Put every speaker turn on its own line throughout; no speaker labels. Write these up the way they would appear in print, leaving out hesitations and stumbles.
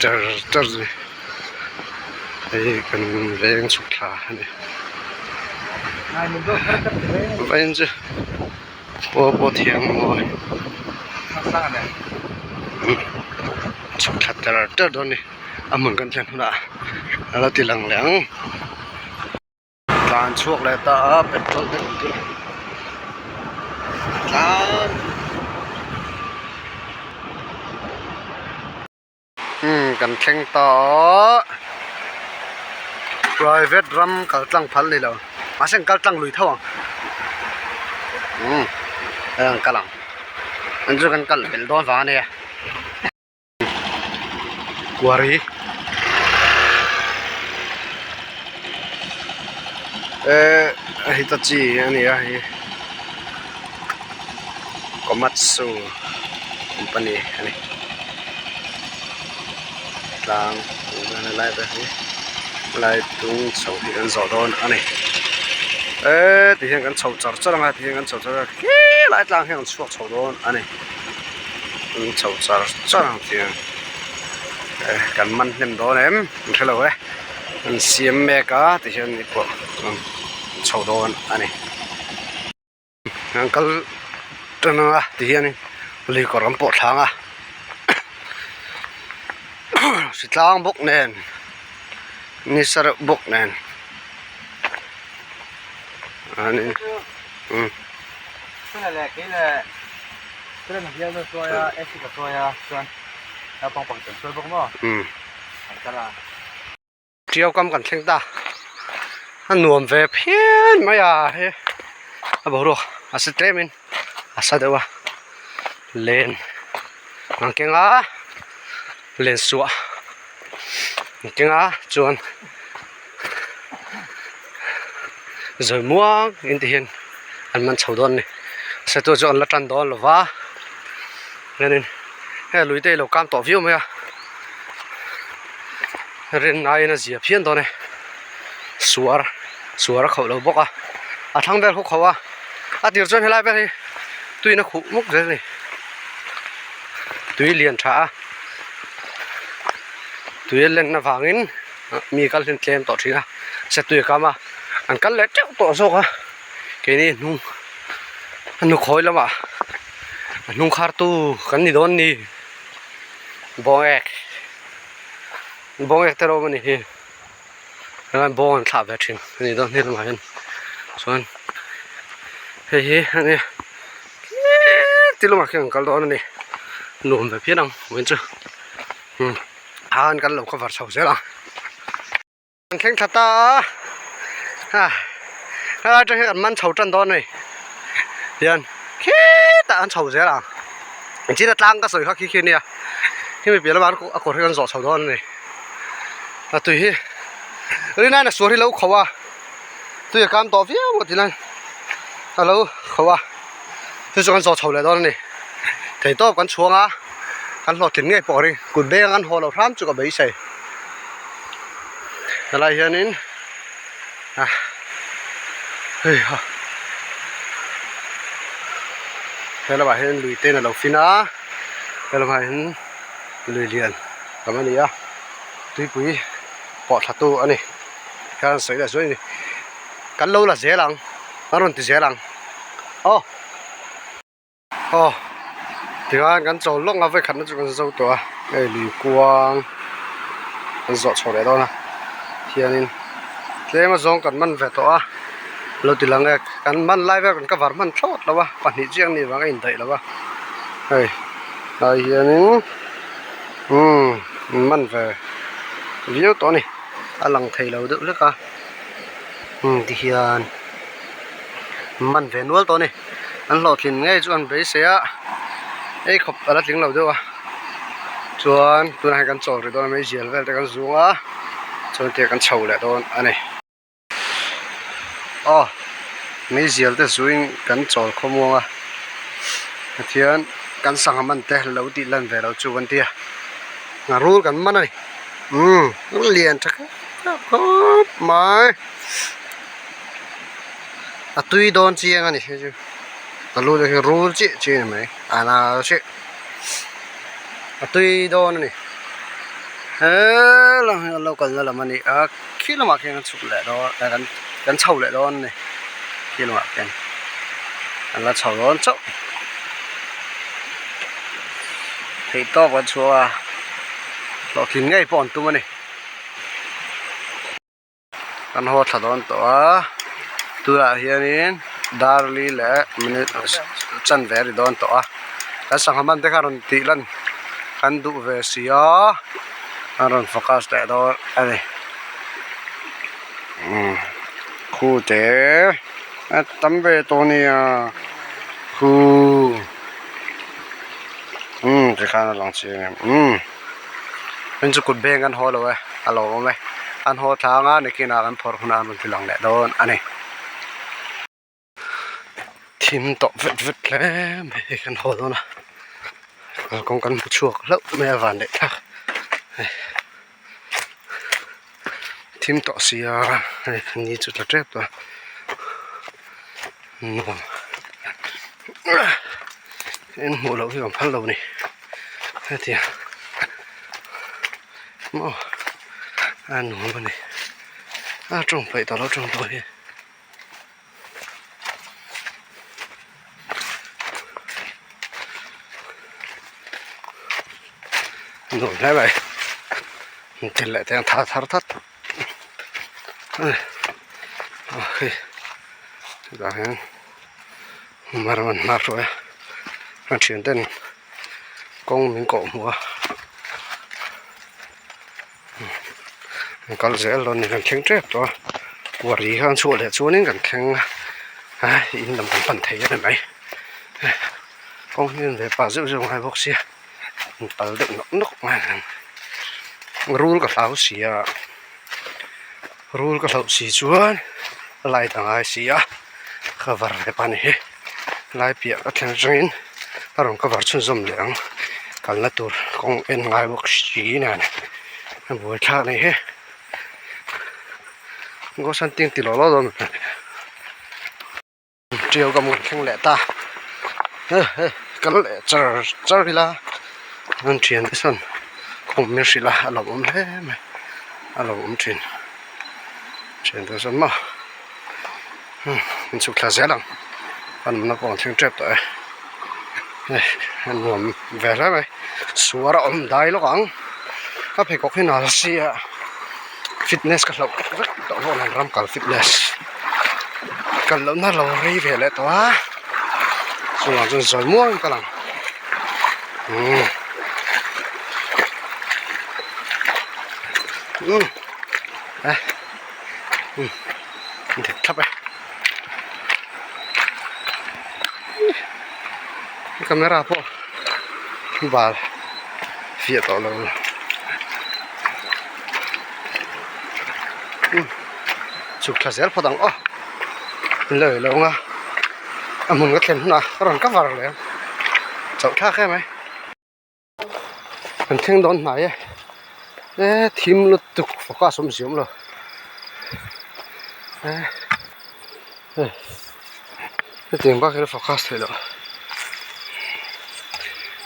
char char zui hei kan veng chhuk thla a ni vawiin chu khua pawh thiang mawi chhuk thla char char dawn a ni a hmun kan thlen hunah a la ti lang leh ang. Tlan chhuak leh ta a petrol te kan tir tlan umm kan thleng ta a private ram kal tlang phal ni lo mahse an kal tlang lui tho ang umm hei an kal ang an chu kan kal belh dawn vang a nia. Quarry eh hitachi a ni a hei komatsu company a ni tlang lai vel hi helai tung chho hi kan zawh dawn a ni eee ti hian kan chho char char ang a ti hian kan chho char char a helai tlang hian kan chhuak chho dawn a ni. an chho char char ang tih eh kan man hnem dawn em an hrelo e an siam mek a ti hian ni pawh chuan an chho dawn a ni an kal tan ang a ti hianin lui kawr an pawh thlang a hritlang bawk nen nisa reuh bawk nen ani umm. Tiau kam kan thleng ta a nuam ve phian mai a he a boruak a si tlem in a sa deuh a len ang keng a len suah ang keng a chuan zawi muang in ti hian an man chho dawn a ni setu chu an la tan dawn lo va hianin hei lui te hi lo kam tawh viau mai a rin aiin a zia phian dawn e suar suar a khauh lo bawk a a thlang vel khaw khauh a a tir chuan helai vel hi tuiin a khuh muk zel a ni tui lian tha a tui a len avangin. Mi kal hian tlem tawh thin a satui a kam a an kal leh teuh tawh zawk a keini hnung a nukhawi lamah a hnung khar tu kan ni dawn ni bawng ek bawng ek te rawng a ni hi chuan bawng an thlah ve thin a ni dawn hi lamah hian chuan hei hi a nia ti lamah khian an kal dawn a ni nuam ve phian ang vawiin chu umm. khan kan lo cover chho zel ang kan thleng thla ta a ha helai atang hian kan man chho tan dawn a ni hian khitah an chho zel ang engtin a tlang ka sawi kha khi khi a nia hemi piah lamah a kawr hi kan zawh chho dawn a ni a tui hi rinaiin a suar hi lo kho a tui a kam tawh viau a tihian a lo kho a chu chu kan zawh chho leh dawn a ni theihtawp kan chhuang a. Kan hlawhtlin ngei pawh a ring kut beng an haw loh hram chu ka beisei helai hianin ah hei ha he lamah hian lui te in alo fin a he lamah hian lui lian tam a ni a tuipui pawh thla tu a ni hian sawi leh zuai a ni kan lo la zel ang an rawn ti zel ang aw. Aw tikhan kan chawl lawk a vawikhatna chu kan zo tawh a hei lui kuang kan zawh chho leh dawn a hianin tlem a zawng kan man ve tawh a lo ti lang e kan man lai vel kan cover hman thlawt lo a pahnih chiang a nih vang a indaih lo a hei lai hianin umm man ve viau tawh a ni a lang thei lo deuh hlek a umm tihian man ve nual tawh a ni. An hlawhtlin ngei chu an beisei a ei khawp a la tling lo deuh a chuan tunah hian kan chawl rih dawn a meizial vel te kan zung a chuan tiang kan chho leh dawn a ni. Aw meizial te zuin kan chawl khawmuang a pathian kan sangha man te lo tih lan ve lo chu kan ti a rul kan man a ni umm lian tha khawp mai. A tui dawn chiang a ni hei chu a lu te hi rul chiah chiah a ni mai a nal chiah a tui dawn a ni. Helam hi kan lo kalna lam a ni a khi lamah khian kan chhuk leh dawn eh kan kan chho leh dawn a ni khi lamah khian kan la chho dawn chauh theih tawp an chhuak a hlawhtlin ngei pawh an tum a ni. Kan haw thla dawn tawh a tunah hianin darli leh minute chanve a ri dawn tawh a kan sangha man te kha rawn tih lan kan duh ve si a an rawn focus leh dawn a ni umm khu te a tam ve tawh a nia khu umm tikhan a lang chiang em umm. Heng chu kut beng an haw lo e a lo awm e an haw thlang a nikinah kan phawrh hunah an rawn ti lang leh dawn a ni. Thim tawh vet vet hle mai hei kan haw dawn a kalkawng kan hmu chhuak hlauh mai a van leh thlak hei thim tawh sia hei ni chu tla tep tawh a nuam en hmuh loh hi kan phal lo a ni. Hetiang maw a nuam a ni a tawng peih tawh lo tawng pawh hi nuam hle mai thil leh te an thar thar that a hei hetah hian mar an hnar hruai a a thian ten kawng min kawh hmuh a an kal zel dawn a ni kan thleng tep tawh a kuari kha an chhuah leh chuanin kan thleng a in lam kan pan thei a ni mai kawng hi an ve pah zeuh zeuh ngai bawk sia an pal deuh nawk nawk mai rul ka hlau si a rul ka hlauh si chuan light a ngai si a ka var ve pah a ni hi. Lai piah ka thleng atangin a rawn cover chhunzawm leh ang kalna tur kawng en ngai bawk si nen a buai thlak nei he ghost hunting ti lawh lawh dawn tiau ka hmu thleng leh ta kal leh char char ila an thian te sawn kawng min hrilh a a lo awm hle mai a lo awm thin thian te sawn maw. Min chhuk thla zel ang a nunna pawh an thleng tep tawh e hei a nuam ve hle mai suar a awm dai lawk ang ka pheikhawk hi nal si a fitness ka hlauh vek tawh hlawm ang ram kal fitness kal lohna lo rei ve leh tawh a chuvang chuan zawi muang ka lang umm umm eh umm. Dik thlap e camera pawh bal fiah tawh lo chhuk thla zel phawt ang aw in lo ilo ang a a hmun ka thlen hunah ka rawn cover leh ang chauh thlak em mai. Kan thleng dawn hnai e e thim lutuk focus awm ziam lo e hei hetiang bak hian focus theih loh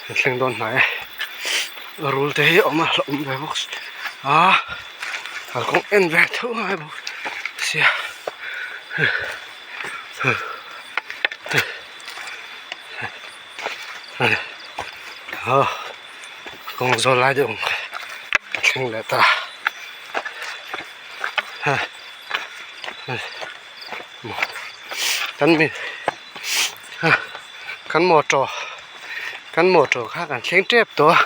kan thleng dawn hnai e rul te hi a awm a hlauhawm ve bawk a kalkawng en ve tho ngai bawk sia. Kawng zawl lai deuh a thleng leh ta kan mi kan motor kan motor kha kan thleng tep tawh a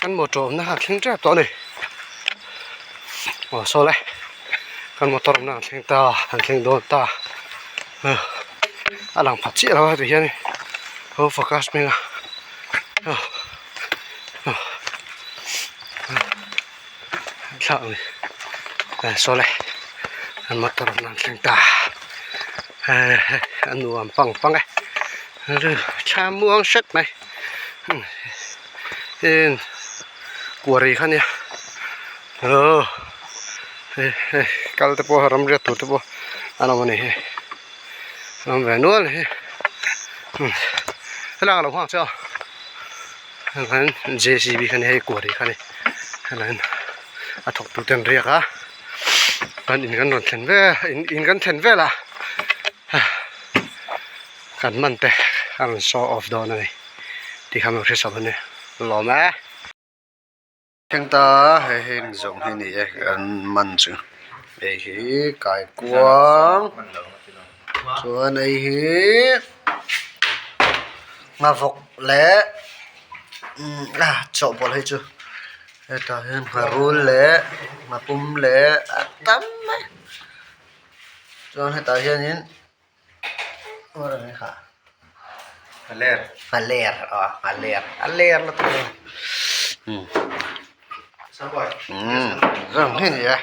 kan motor awmna kha kan thleng tep tawh a ni aw saw le kan motor awmna kan thleng ta kan thleng dawn ta. A lang pha chiah lo a ti hian ho focus hming a thlak a ni saw le an motor an thleng ta a nuam pang pang e thla muang hret mai quarry kha nia aw hei hei kal te pawh ram riat tur te pawh an awm a ni hi an awm ve nual a ni hi helai ah ka lo nghak che a. Chuan JCB kha a ni hei quarry kha a ni helaiin a thawk tu te an riak a kan in kan rawn thlen vel in kan thlen vel a kan man te a rawn show off dawn a ni tih kha min hre a ni lawm e. Thleng ta hei heng zawng hi a ni e kan man chu hei hi kaikuang chuan hei hi nghavawk leh ah chawhpawlh hei chu hetah hian ngharul leh nghapum leh a tam mai chuan hetah hianin. Nghaler nghaler a ler lutuk a umm zawng hi a ni e.